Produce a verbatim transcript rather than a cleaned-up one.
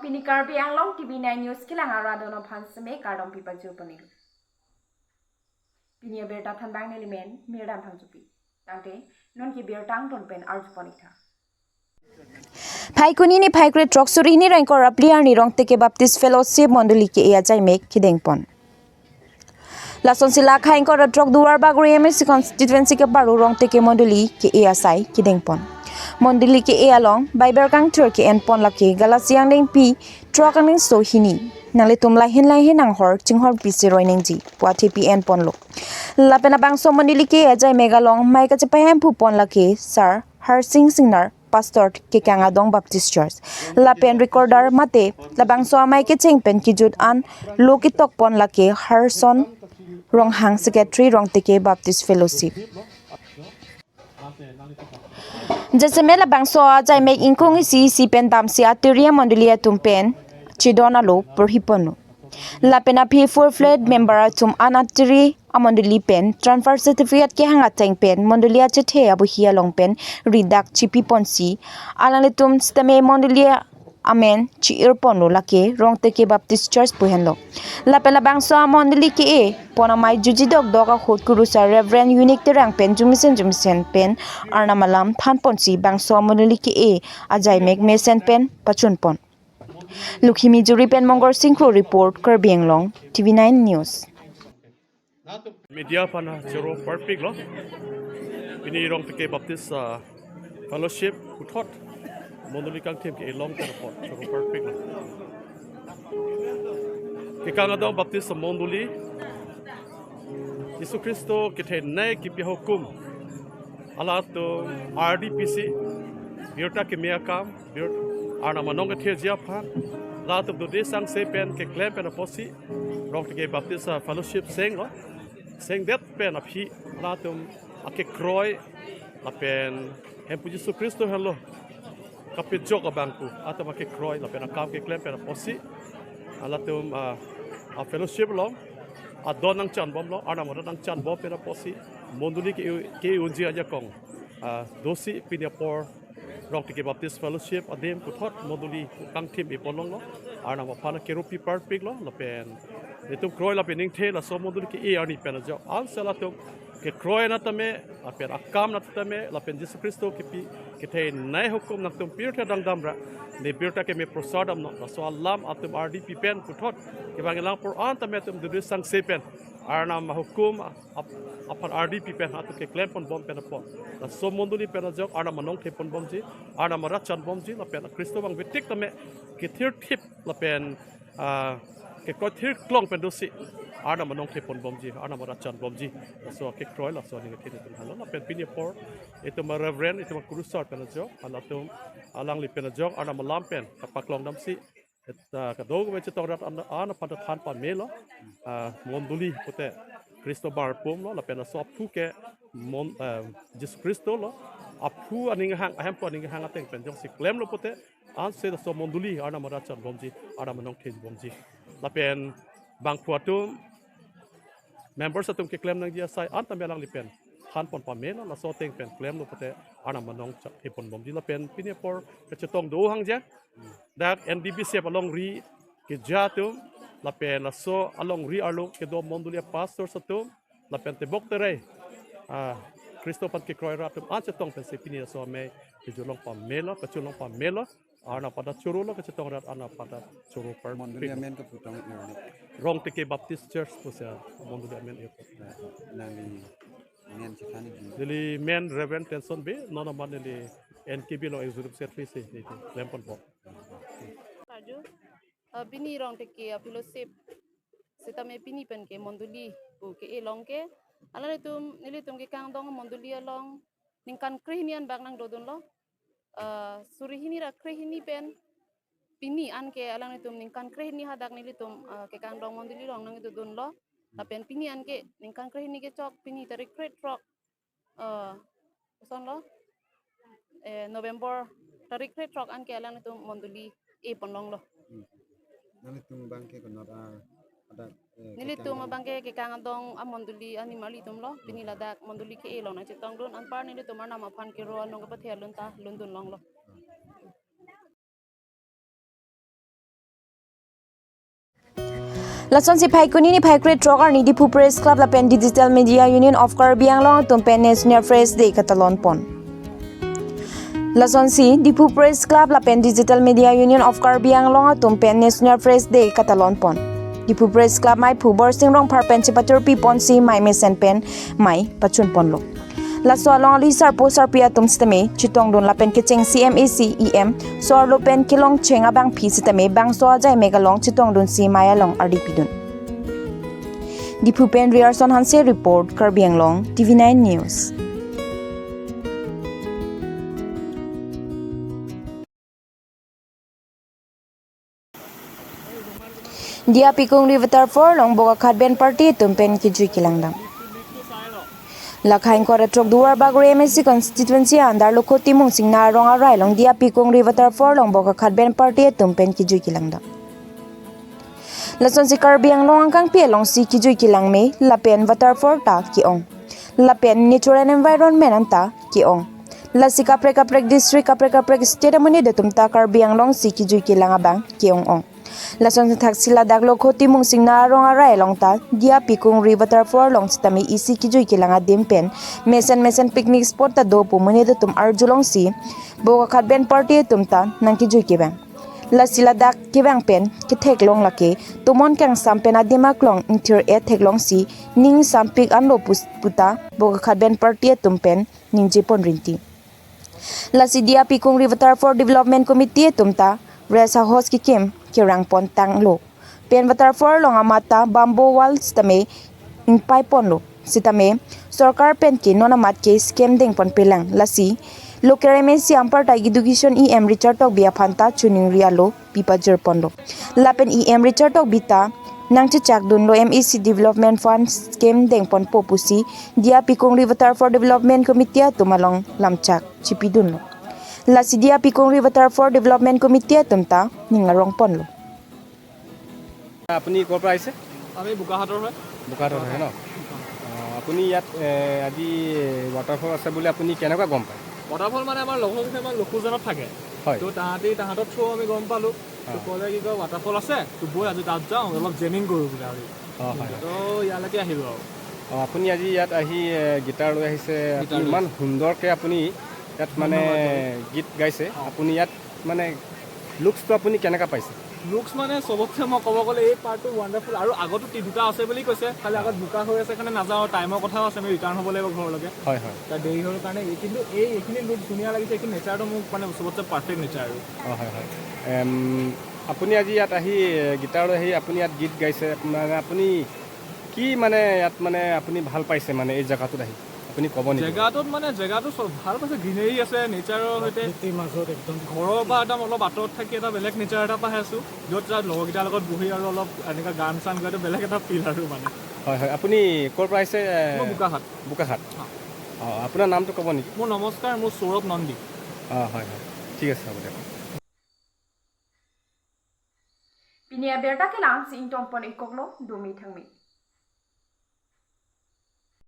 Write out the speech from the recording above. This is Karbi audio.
Pini Karbi Anglong T V nine News kelang arat atum aphan seme kardom pipajir ponlo. Pini abirta thanbang neli men Mirdan Phangchopi. Tangte non ke birta angton pen arju pon-ik tha. Phaikuni ni phaikre throksi hini ra ingkoi ra phli arni Rongteke Baptist Fellowship Mondoli ke-e ajaimek kedengpon. Lasonsi la kha ingkoi ra throk Duarbagori M A C constituency ke-paru Rongteke Mondoli ke-e asai kedengpon. Mondoli ke-e along Bible kangthir ke-enpon lake Galatia angdengpi throk angdengso hini. Nanglitum lahin lahin nanghor chinghorpi si roi nangji pu athepi enponlo. Lapen labangso Mondoli ke-e ajaimek along mei kachepahemphu pon lake Sar Harsing Singnar, Pastor Kekang Adong Baptist Church. Lapen recorder mate labangso amei kecheng pen kejut an lo ketok pon lake Harson Ronghang, Secretary Rongteke Baptist Fellowship. Jasemet labangso ajaimek ingkung isi isi pen damsi atiri amondoli atum pen chedon alo porhi ponlo. Lapen aphi full fledged member atum an atiri amondoli pen transfer certificate kehang ateng pen mondoli achethe abohi along pen ridak chipi ponsi alanglitum sitame mondoli amen chi-ir ponlo, lake Rongteke Baptist Church pu henlo. Lapen labangso amondoli ke-e pon amei juji dokdok ahut kurusar Reverend Unique Terang pen jumisen jumisen pen Arnam alam than ponsi bangso amondoli ke-e ajaimek mesen pen pachun pon. Lukhimi Juri pen Mongol Singkro report, Karbi Anglong, T V nine News. Media aphan choro parpiklo. Pini Rongteke Baptist, ah, Fellowship puthot mondoli kangthim ke-e along pen apot choro parpiklo. Kekang Adong Baptist Mondoli, Jisu Khristo kethenei kipi ahukum, halatum ardi pisi birta keme akam, bir Arnam anong kethirji aphan, halatum dode sangse pen keklem pen apotsi Rongteke Baptist, ah, Fellowship senglo. Sengdet pen aphi halatum akekroi lapen Hemphu Jisu Khristo henlo kapejok abang pu atum akekroi lapen akam keklem pen apotsi halatum, ah, a-fellowship along adon nangchanbomlo, Arnam adon nangchanbom pen apotsi mondoli ke-e, ke-e unji ajakong, ah, dosi pini apor Rongteke Baptist Fellowship adim puthot mondoli kangthim e ponlonglo. Arnam aphan keropi parpiklo lapen itum kroi lapen ningthe laso mondoli ke-e arni pen ajok anse latum kekroi na tame, lapen akam na tame, lapen Jisu Khristo kipi kethenei ahukum nangtum pirthe dangdamra, ne birta keme prosar damnon, laso alam atum ardi pi pen puthot kevang-i lang apor an tame atum dode sangse pen Arnam ahukum ap-, aphan ardi pi pen atum keklem ponbom pen apot laso mondoli pen ajok Arnam anong the ponbomji, Arnam arat chanbomji, lapen Khristo abang vetik tame kethirthip lapen, ah, kekroi thirklong pen dosi Arnam anong the ponbomji, Arnam arat chanbomji. Laso akekroi, laso aning kethe itum henlo. Lapen pini apor itum a-Reverend, itum akurusar pen ajok, halatum alangli pen ajok Arnam alam pen kapaklong damsi, et, ah, kadokave chetong rat an, an aphan ta than pamelo. Ah, mondoli pute Khristo bar pumlo, lapen laso aphu ke mon, ah, Jisu Khristo lo. Aphu aning hang, ahemphu aning hang ateng pen jongsi klemlo pute anse laso mondoli Arnam arat chanbomji, Arnam anong thejibomji. Lapen bangphu atum, members atum keklem nangji asai an tame alangli pen than pon pamelo, laso ateng pen klemlo pute Arnam anong cha-, the ponbomji. Lapen pini apor kachetong do hangje dak N D B C F alongri keja atum, lapen laso alongri arlo kedo mondoli a-pastors atum, lapen tebok terei, ah, Khristo aphan kekroi rat atum an chetong pensi pini laso amei kejulong pamelo, kachulong pamelo. Arnam aphan ta chorolo, kachetong rat Arnam aphan ta choro par. Mondoli amen ke putong ironi. Rongteke Baptist Church pusi mondoli amen e. Nangli men chekani di. Neli men Reverend Tenson Bey, non amat neli N K B along Executive Secretary si neli klem ponpo. Arju, ah, pini Rongteke, ah, Fellowship sitame pini pen ke mondoli pu ke-e along ke alanglitum, nelitum Kekang Adong mondoli along ningkan krehini an bak nangdodunlo. Ah, suri hini ra krehini pen pini an ke alanglitum ningkan krehini hadak nelitum, ah, Kekang Adong mondoli along nangdodunlo. Lapen pini an ke ningkan krehini kechok, pini tarik krethrok, ah, kosonlo, eh, November tarik krethrok an ke alanglitum mondoli e ponlonglo. Hmm. Nanglitum abang ke konat a, ada, eh, nelitum Kekang Adong abang ke Kekang Adong amondoli animali atumlo, pini ladak mondoli ke-e along nangchetongdun, anpar nelitum Arnam aphan kero anong kepathe alun ta lundunlonglo. Lasonsi Phaikuni ni Phaikre throk arni Diphu Press Club lapen Digital Media Union of Karbi Anglong atum pen National Press Day katalon pon. Lasonsi Diphu Press Club lapen Digital Media Union of Karbi Anglong atum pen National Press Day katalon pon. Diphu Press Club maiphu Borsing Rongphar pen chepatur pi ponsi mai mesen pen mai pachun ponlo. Laso along ali sarpo sarpi atum sitame chetongdun lapen kecheng C M A C E M so-arlo pen kelong cheng abangpi sitame bangso ajai mek along chetongdunsi mai along ardi pidun. Diphu pen Riarson Hanse report, Karbi Anglong, T V nine News. Diya Pikungri Waterfall along Bokakhat Band Party atum pen kejui kelangdam. Lakha ingkoi ra throk Duarbagori M A C constituency under Lokho Timung Singnar arong arai along Diya Pikungri Waterfall along Bokakhat Band Party atum pen kejui kelangdam. Lasonsi Karbi Anglong angkangpi alongsi kejui kelang me lapen waterfall ta ke-ong. Lapen nature and environment anta ke-ong. Lasi kaprek kaprek district, kaprek kaprek state amonit atum ta Karbi Anglong si kejui kelang abang ke-ong-ong. Lasonsi thaksi ladak Lokho Timung Singnar arong arai along ta Diya Pikungri Waterfall along sitame isi kejui kelang adim pen mesen mesen picnic spot ta do pu monit atum arjulongsi Bokakhat Band Party atum ta nangkejui kevang. Lasi ladak kevang pen ketheklong lake tomon kangsam pen adim aklong ingthir-et theklongsi ning sampik anlo pus-, puta Bokakhat Band Party atum pen ningje pon rinti. Lasi Diya Pikungri Waterfall Development Committee atum ta rest house kekim kerang pon tanglo. Pen waterfall along amat ta bamboo wall sitame ingpai ponlo. Sitame sorkar pen ke non amat ke scheme deng pon pelang. Lasi local M A C anparta Education E M Richard Tokbi aphan ta choningri alo pi pajir ponlo. Lapen E M Richard Tokbi ta nangchechak dunlo M A C Development Fund scheme deng ponpo pusi Diya Pikungri Waterfall Development Committee atum along lamchak chipidunlo. Lasi Diya Pikungri Waterfall Development Committee atum ta ning arong ponlo. আপুনি ক'ৰ পৰা আহিছে? আমি বোকাহাটৰ হয়। বোকাহাটৰ হয় ন? অ, আপুনি ইয়াত, এ, আজি ৱাটাৰফল আছে বুলি আপুনি কেনেকুৱা গম পায়? ৱাটাৰফল মানে আমাৰ লগৰ কেইটামান লখুজনত থাকে। হয়। তো তাহাঁতি, তাহাঁতৰ থ্ৰু আমি গম পালোঁ। তো অ। ক'লে কি কয়, "ৱাটাৰফল আছে, তো বৈ আজি তাত যাওঁ, অলপ জেমিং কৰোঁ" বুলি আৰু। অ, হয়, হয়। তো ইয়ালৈকে আহিলোঁ আৰু। অ, আপুনি আজি ইয়াত আহি, এ, গিটাৰ লৈ আহিছে, গিটাৰ আপুনি লৈ ইমান আহিছে। সুন্দৰকৈ আপুনি ইয়াত মানে ধন্যবাদ। গীত গাইছে। অ। আপুনি ইয়াত মানে লুকছটো আপুনি কেনেকা পাইছে? লুকছ মানে চবতছে মই ক'ব গ'লে এই পাৰ্টটো ৱাণ্ডাৰফুল। আৰু আগতো তি-, দুটা আছে বুলি কৈছে, খালি আগত বোকা হৈ আছে কাৰণে নাযাওঁ, টাইমৰ কথাও আছে, আমি ৰিটাৰ্ণ হ'ব লাগিব ঘৰলৈকে। হয়, হয়। তাৰ দেৰি হ'ল কাৰণে এই, কিন্তু এই, এইখিনি লুক ধুনীয়া লাগিছে, এইখিনি নেচাৰটো মোক মানে চবতছে পাৰফেক্ট নেচাৰ আৰু। অ, হয়, হয়। এম, আপুনি আজি ইয়াত আহি, এ, গিটাৰ লৈ আহি আপুনি ইয়াত গীত গাইছে, মানে আপুনি কি মানে ইয়াত মানে আপুনি ভাল পাইছে মানে এই জেগাটোত আহি? আপুনি ক'ব নেকি? জেগাটোত মানে, জেগাটো চব ভাল পাইছে, গ্ৰীনেৰী আছে, নেচাৰৰ সৈতে। প্ৰকৃতিৰ মাজত একদম। ঘৰৰ পৰা একদম অলপ আঁতৰত থাকি এটা বেলেগ নেচাৰ এটা পাই আছোঁ, য'ত তাত লগৰকেইটাৰ লগত বহি আৰু অলপ এনেকুৱা গান চান গোৱাটো বেলেগ এটা ফিল আৰু মানে। হয়, হয়। আপুনি ক'ৰ পৰা আহিছে? মই বোকাখাট। বোকাখাট। হা। অ, আপোনাৰ নামটো ক'ব নেকি? মোৰ নমস্কাৰ, মোৰ সৌৰভ নন্দী। অ, হয়, হয়। ঠিক আছে, হ'ব দিয়ক। Pini abirta kelang si ington pon-ik koklo, dumi thangmi.